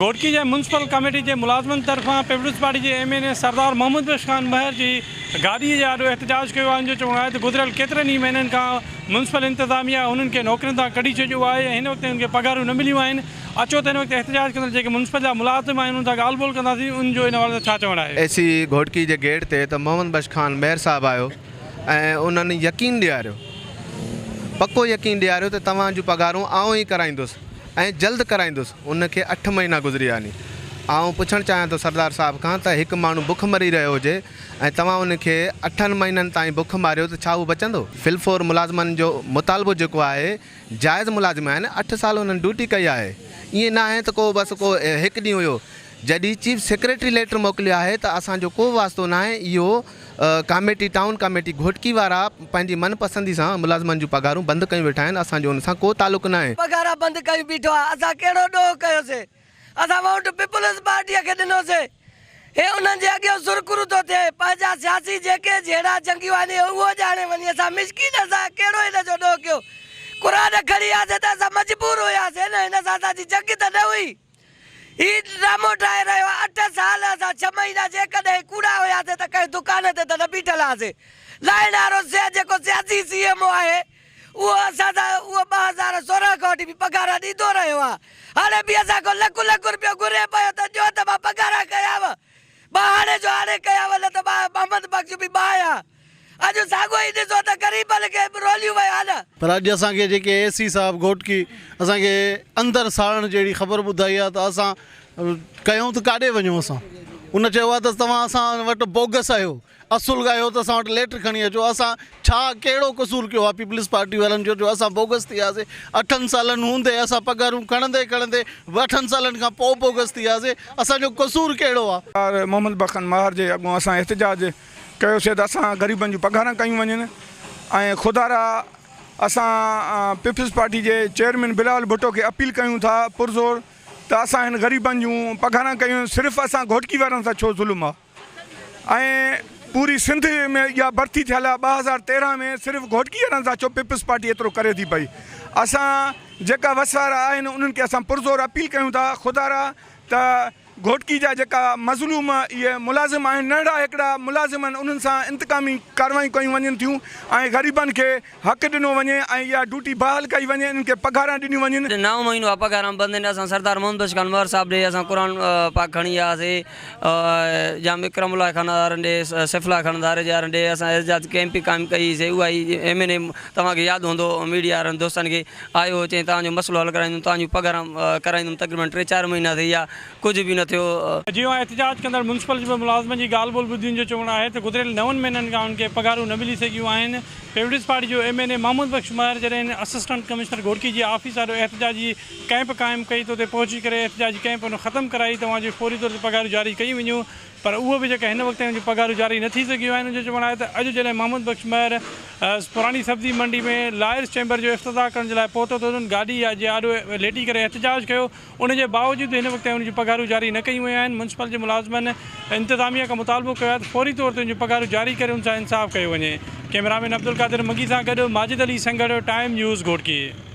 گهوٽڪي جي municipal committee جي ملازمن طرفان پيپلز پارٽي جي M N A Sardar Muhammad Bakhsh Khan Mahar جي گاڏي جي آڏو احتجاج ڪيو آهي ان جو چوڻ آهي ته گذريل ڪيترن ئي مهينن کان ميونسپل انتظاميا انهن کي نوڪرين تان ڪڍي ڇڏيو آهي ۽ هن وقت انهن کي پگهارون نه مليون آهن اچو ته هن وقت احتجاج ڪندڙ جيڪي ميونسپل جا ملازم آهن انهن سان ڳالهه ٻولهه ڪنداسين انهن جو ان حوالي سان ڇا چوڻ آهي. اي سي گهوٽڪي جي گيٽ تي ته محمد بخش خان مهر صاحب آيو ۽ انهن يقين ڏياريو پڪو يقين ڏياريو ته توهان جون پگهارون آئون ئي ڪرائيندس ۽ جلد ڪرائيندس، ان کي اٺ مهينا گذري ويا ني. آئون پڇڻ چاهيان ٿو سردار صاحب کان ته هڪ ماڻهو بک مري رهيو هجي ۽ توهان ان کي اٺن مهينن تائين بک ماريو ته ڇا هو بچندو؟ في الفور ملازمن جو مطالبو جيڪو آهي جائز ملازم آهن اٺ سال انهن ڊيوٽي ڪئي آهي ائين ناهي ته ڪو بس ڪو هڪ ڏينهن هيو جڏهن چيف سيڪريٽري ليٽر موڪليو آهي ته اسان جو ڪو واسطو ناهي اهو ڪاميٽي ٽائون ڪاميٽي گهوٽڪي وارا پنهنجي من پسندي سان ملازمن جون پگهارون بند ڪيون ويٺا آهن اسان جو ان سان ڪو تعلق ناهي. پگهارا بند ڪيون بيٺو آ اسان ڪهڙو ڏوهه ڪيوسي اسان ووٽ پيپلز پارٽي کي ڏنوسي هي انهن جي اڳيون سرخرو ٿو ٿئي پنهنجا سياسي جيڪي جهيڙا جنگيون آهن اهي اهو ڄاڻي وڃي اسان مسڪين اسان ڪهڙو هن جو ڏوهه ڪيو قرآن کڻي آياسي ته اسان مجبور هياسي نه هن سان اسان جي جنگ ته نه هئي. هي ڊرامو ٺاهي رهيو آهي، اٺ سال اسان ڇهه مهينا جيڪڏهن ڪوڙا هياسي ته ڪنهن دڪان تي ته نه بيٺل هئاسي. لائڻ وارو جيڪو سياسي سي ايم او آهي اهو اسان سان اهو 2016 کان وٺي به پگهارا ڏيندو رهيو آهي. هاڻي به اسان کان لک لک روپيو گهري پيو ته ڏيو ته مان پگهارا ڪيانو. مان هاڻي جو هاڻي ڪيانو نه ته مان محمد بخش به مان آهيان. اڄ ساڳيو ئي ڏسو ته غريبن کي به روليون ويون آهن. پر اڄ اسان کي جيڪي اي سي صاحب گهوٽڪي اسان کي اندر ساڙڻ جهڙي خبر ٻڌائي آهي ته اسان ڪيون ته ڪاڏي وڃون اسان ان چيو آهي ته توهان اسان وٽ بوگس آهيو اصل آهيو ته اسان وٽ ليٽر کڻي اچو اسان ڇا ڪهڙو قصور ڪيو آهي پيپلز پارٽي وارن جو جو اسان بوگس ٿي وياسي اٺن سالن هوندي اسان پگهارون کڻندي کڻندي اٺن سالن کان پوء بوگس ٿي وياسي اسان جو قصور ڪهڙو آهي. سردار محمد بخش خان مهر جي اڳون اسان احتجاج ڪيوسي ته اسان غريبن جون پگهاران ڪيون وڃن ۽ خدارا اسان پيپلز پارٽي جي چيئرمين بلاول ڀٽو کي اپيل ڪيون ٿا پرزور ته اسان هن غريبن جون پگهاران ڪيون صرف اسان گهوٽڪي وارن سان ڇو ظلم آ ۽ پوري سنڌ ۾ اها برٿي ٿيل آ 2013 ۾ صرف گهوٽڪي وارن سان ڇو پيپلز پارٽي ايترو ڪري ٿي پئي اسان جيڪا وس وارا آهن انهن کي اسان پرزور اپيل ڪيون ٿا خدارا ته گهوٽڪي جا جيڪا مظلوم اهي ملازم آهن ننڍڙا هڪڙا ملازم آهن انهن سان انتقامي ڪاروايون ڪيون وڃن ٿيون ۽ غريبن کي حق ڏنو وڃي ۽ اها ڊيوٽي بحال ڪئي وڃي انهن کي پگهاران ڏنيون وڃن. نائون مهينو آ پگهاران بند آهن اسان سردار محمد بخش خان مهر صاحب ڏي اسان قرآن پاڪ کڻي آيا سي ڄام اڪرام الله خان وارن ڏي سيف الله خان ڌاريجي وارن ڏي اسان احتجاج ڪئمپ قائم ڪئي سي اها ئي ايم اين اي توهان کي ياد هوندو ميڊيا وارن دوستن کي آيو هو چيائين توهان جو مسئلو حل ڪرائيندم توهان جون پگهاران ڪرائيندم تقريبن ٽي چار مهينا ٿي ويا ڪجهه به نه ٿيو. جي اوهان احتجاج ڪندڙ ميونسپل جي ملازمن جي ڳالهه ٻولهه ٻڌي ان جو چوڻ آهي ته گذريل نون مهينن کان انهن کي پگهارون نه ملي سگهيون آهن پيپلز پارٽي جو ايم اين اي محمود بخش مهر جڏهن اسسٽنٽ ڪمشنر گهوٽڪي جي آفيس آڏو احتجاجي ڪئمپ قائم ڪئي ته اتي پهچي ڪري احتجاجي ڪئمپ ان ختم ڪرائي ته اوهان جون فوري طور تي پگهارون جاري ڪيون وڃون پر اهو به جيڪا هن وقت تائين ان جون پگهارون جاري نه ٿي سگهيون آهن ان جو چوڻ آهي ته اڄ جڏهن محمود بخش مهر پراڻي سبزي منڊي ۾ لائرز چيمبر جو افتتاح ڪرڻ جي لاء پهتو ته انهن گاڏي جي آڏو ليٽي ڪري احتجاج ڪيو ان جي باوجود به هن وقت تائين ان جون پگهارون جاري نه ڪيون ويون آهن ميونسپل جي ملازمن انتظاميا کان مطالبو ڪيو آهي ته فوري طور تي ان جون پگهارون جاري ڪري ان سان انصاف ڪيو وڃي ڪئميرا مين عبدالقادر منگي سان گڏ ماجد علي سنگهڙ ٽائيم نيوز گهوٽڪي.